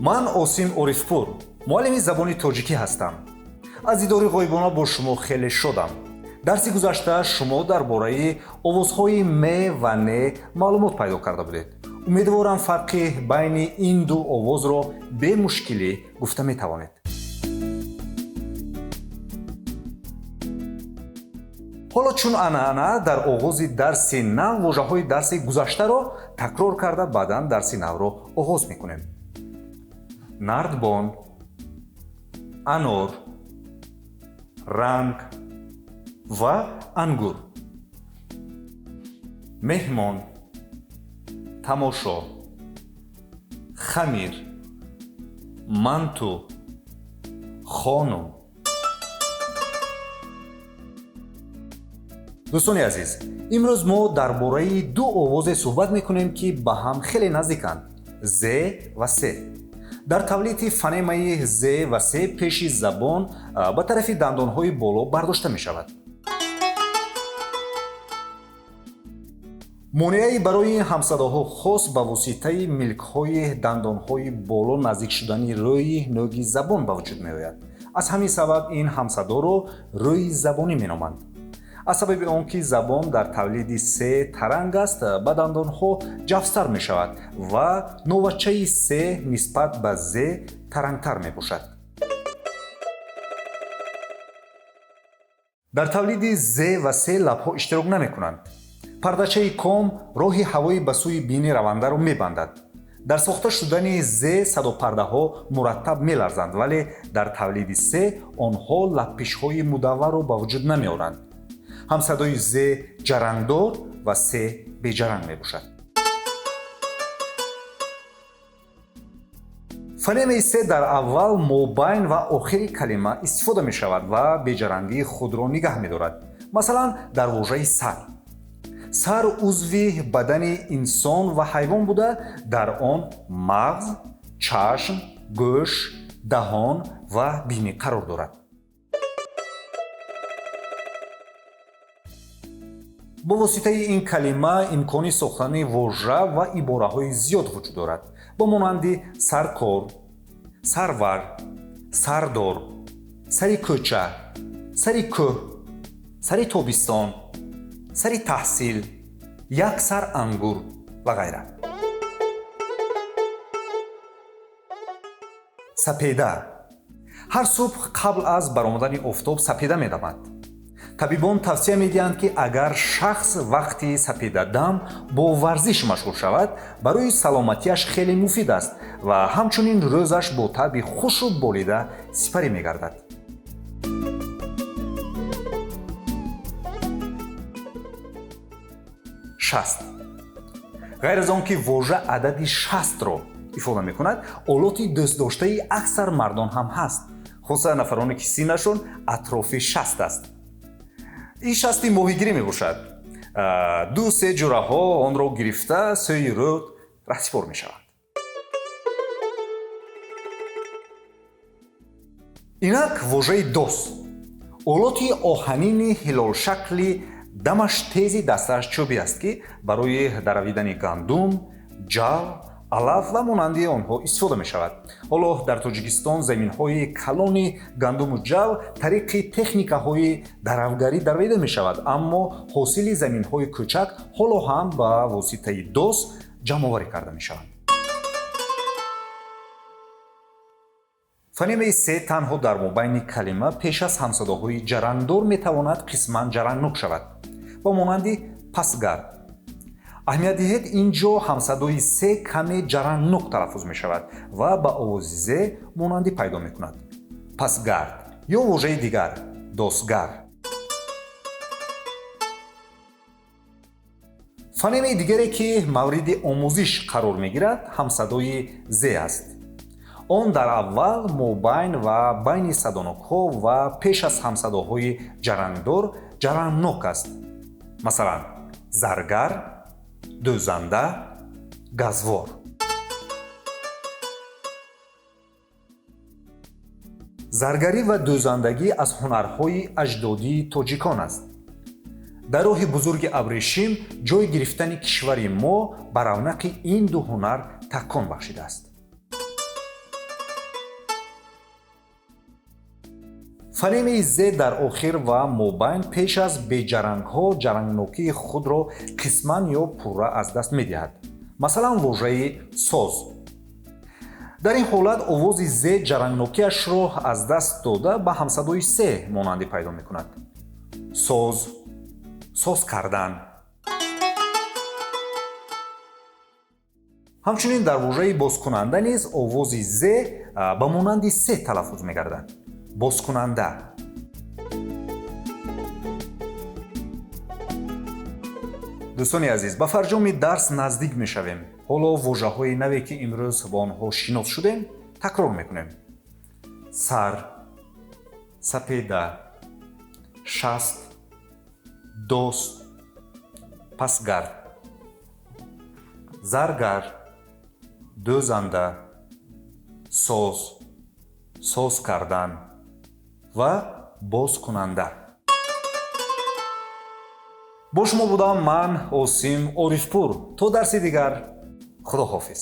Ман Осим Орифпур, муаллими забони тоҷикӣ ҳастам. Аз дидори ғоибона бо шумо хеле шодам. Дарси гузашта шумо дар бораи овозҳои м ва н маълумот пайдо карда будед. Умедворам, фарқи байни ин ду овозро бемушкилӣ гуфта метавонед. Ҳоло, чун анъана, дар оғози дарси нав вожаҳои дарси гузаштаро такрор карда, баъдан дарси навро оғоз мекунем. Нардбон, анор, ранг ва ангур, меҳмон, тамошо, хамир, манту, хонум. Дӯстони азиз, имрӯз мо дар бораи ду овозе суҳбат мекунем, ки ба ҳам хеле наздиканд: з ва с. Дар тавлиди фонемаи з ва с пеши забон ба тарафи дандонҳои боло бардошта мешавад. Монеаи барои ин ҳамсадоҳо хос ба воситаи милкҳои дандонҳои боло наздик шудани рӯи нӯги забон ба вуҷуд меояд. Аз ҳамин сабаб ин ҳамсадоро рӯи забонӣ меноманд. Аз сабаби он ки забон дар тавлиди с таранг аст, ба дандонҳо ҷафстар мешавад ва новачаи с нисбат ба з тарангтар мебошад. Дар тавлиди з ва с лабҳо иштирок намекунанд. Пардачаи ком роҳи ҳавои ба сӯи бинӣ равандаро мебандад. Дар сохта шудани з садопардаҳо мураттаб меларзанд, вале дар тавлиди с онҳо лаппишҳои мудавварро ба вуҷуд намеоранд. Ҳамсадои з ҷарангдор ва с беҷаранг мебошад. Фонемаи с дар аввал, мобайн ва охири калима истифода мешавад ва беҷарангии худро нигаҳ медорад. Масалан, дар вожаи сар. Сар узви бадани инсон ва ҳайвон буда, дар он мағз, чашм, гӯш, даҳон ва бинӣ қарор дорад. Бо воситаи ин калима имкони сохтани вожа ва ибораҳои зиёд вуҷуд дорад, ба монанди саркор, сарвар, сардор, сари кӯча, сари кӯҳ, сари тобистон, сари таҳсил, як сар ангур ва ғайра. Сапеда. Ҳар субҳ қабл аз баромадани офтоб сапеда медамад. Табибон тавсия медиҳанд, ки агар шахс вақти сапедадам бо варзиш машғул шавад, барои саломатиаш хеле муфид аст ва ҳамчунин рӯзаш бо таъби хушу болида сипарӣ мегардад. 60. Ғайр аз он ки вожа адади 60-ро ифода мекунад, олоти дӯстдоштаи аксар мардон ҳам ҳаст, хусусан нафароне, ки синнашон атрофи 60 аст. Ин шасти моҳигирӣ мебошад. Ду се ҷураҳо онро гирифта, сӯи рӯд раҳсипор мешаванд. Инак вожаи дос. Олоти оҳанини ҳилолшакли дамаш тези дастааш чӯбӣ аст, ки барои даравидани гандум, ҷав, алаф ва монанди онҳо истифода мешавад. Ҳоло дар Тоҷикистон заминҳои калони гандуму ҷав тариқи техникаҳои даравгарӣ даравида мешавад, аммо ҳосили заминҳои кӯчак ҳоло ҳам ба воситаи дос ҷамъоварӣ карда мешаванд. Фонемаи с танҳо дар мобайни калима пеш аз ҳамсадоҳои ҷарангдор метавонад қисман ҷарангнок шавад, ба монанди пасгард. Аҳамият диҳед, ин ҷо ҳамсадои с каме ҷарангнок талаффуз мешавад ва ба овози з монандӣ пайдо мекунад: пасгард ё вожаи дигар досгар. Фонемаи дигаре, ки мавриди омӯзиш қарор мегирад, ҳамсадои з аст. Он дар аввал, мобайн ва байни садонокҳо ва пеш аз ҳамсадоҳои ҷарангдор ҷарангнок аст. Масалан, заргар, дӯзанда, газвор. Заргарӣ ва дӯзандагӣ аз ҳунарҳои аҷдодии тоҷикон аст. Дар роҳи бузурги абрешим ҷой гирифтани кишвари мо ба равнақи ин ду ҳунар такон бахшидааст. Фонемаи з дар охир ва мобайн пеш аз беҷарангҳо ҷарангнокии худро қисман ё пурра аз даст медиҳад. Масалан, вожаи соз. Дар ин ҳолат овози з ҷарангнокиашро аз даст дода, ба ҳамсадои с монандӣ пайдо мекунад: соз, соз кардан. Ҳамчунин дар вожаи бозкунанда низ овози з ба монанди с талаффуз мегардад: бозкунанда. Дӯстони азиз, ба фарҷоми дарс наздик мешавем. Ҳоло вожаҳои наве, ки имрӯз бо онҳо шинос шудем, такрор мекунем: сар, сапеда, шаст, дост, пасгард, заргар, дӯзанда, соз, соз кардан ва бозкунанда. Бо шумо будам ман, Осим Орифпур. То дарси дигар, худо ҳофиз.